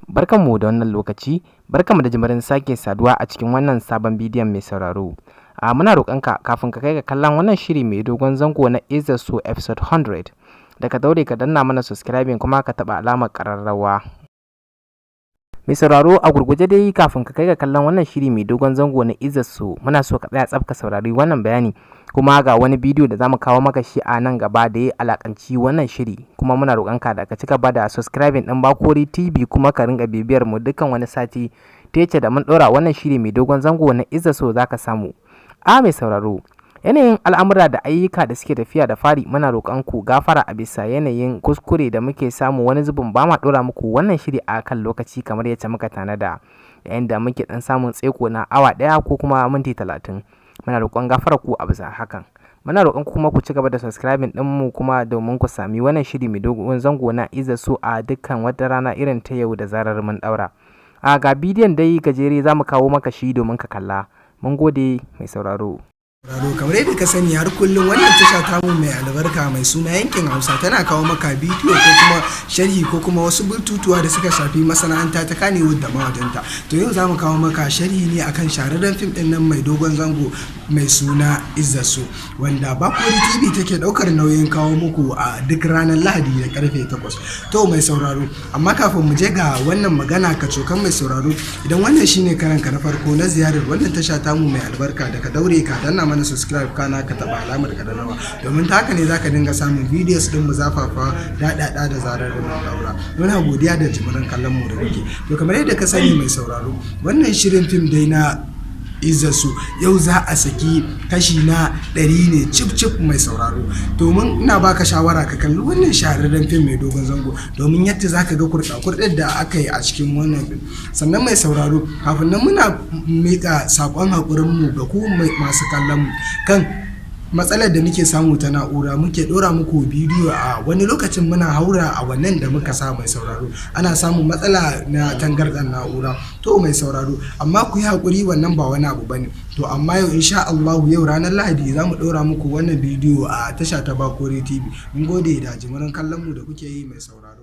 Barkanmu da wannan lokaci, barkanmu da jimirin sake saduwa a cikin wannan sabon bidiyon, mai sauraro. A muna roƙonka, kafin ka kai ga kallon wannan shiri mai dogon zango na Izzar So episode 100, da ka daure ka danna mana subscribing kuma ka taɓa alamar ƙararrawa. Mai sauraro, a gurguje dai, kafin ka kai ga kallon wannan shiri mai dogon zango na Izzar So, muna so ka tsaya tsaf ka saurari wannan bayani. Kuma ga wani bidiyo da zamu kawo maka shi a nan gaba da ya alakanci wannan shiri. Kuma muna roƙonka da ka ci gaba da subscribing ɗin Bakori TV, kuma ka ringa bibiyar mu dukkan wani sati, ta yace da mun ɗora wannan shiri mai dogon zango na Izzar So za ka samu. A mai sauraro, yanayin al'amura da ayyuka da suke tafiya, da fari muna roƙon ku gafara a bisa yanayin kuskure da muke samu. Wani zubin ba ma ɗora muku wannan shiri a kan lokaci kamar yacce muka tanada, yayin da muke ɗan samun tsaiko na awa 1 ko kuma minti 30. Muna roƙon gafarar ku a bisa hakan. Muna roƙon ku kuma ku ci gaba da subscribing ɗinmu kuma domin ku sami wannan shiri mai dogon zango na Izzar So a dukkan wata rana irin ta yau da zarar mun ɗaura. A ga bidiyon dai gajere za mu kawo maka shi domin ka kalla. Mun gode, mai sauraro. Sauraro, kamar yadda ka sani, har kullum wannan tasha tamu mai albarka mai suna Yankin Hausa tana kawo maka bidiyo ko kuma sharhi ko kuma wasu batutuwa da suka shafi masana'anta ta Kannywood da mawajenta. To, yau za mu kawo maka sharhi ne akan shahararren fim din nan mai dogon zango mai suna Izzar So, wanda Bakori TV take daukar nauyin kawo muku a duk ranar Lahadi da karfe 8. To mai sauraro, amma kafin mu je ga wannan magana ka cokan, mai sauraro, idan wannan shine karanka na farko na ziyarar wannan tasha tamu mai albarka, da ka daure ka danna mana subscribe, kana ka taba alamar kararrawa, domin ta haka ne zaka dinga samun videos din mu zafafa daɗaɗa da zarar mun daura. Muna godiya da jimirin kallon mu da kuke. To, kamar yadda ka sani, mai sauraro, wannan shirin fim dai na Izzar So yau za a saki kashi na 100 ne cif cif, mai sauraro. Domin ina baka shawara ka kalli wannan shahararren fim mai dogon zango, domin yadda zaka ga kurɗa kurɗar da aka yi a cikin wannan fim. Sannan mai sauraro, kafin nan muna miƙa saƙon haƙurin mu ga ku masu kallon mu kan matsalar da muke samu ta na'ura. Muke dora muku bidiyo a wani lokacin muna haura a wannan da muka sa. Mai sauraro, ana samun matsala na tangarɗar na'ura. To mai sauraro, amma ku yi haƙuri, wannan ba wani abu bane. To amma yau, insha Allahu, yau ranar Lahadi za mu ɗora muku wannan bidiyo a tasha ta Bakori TV. Mun gode da jimirin kallon mu da kuke yi, mai sauraro.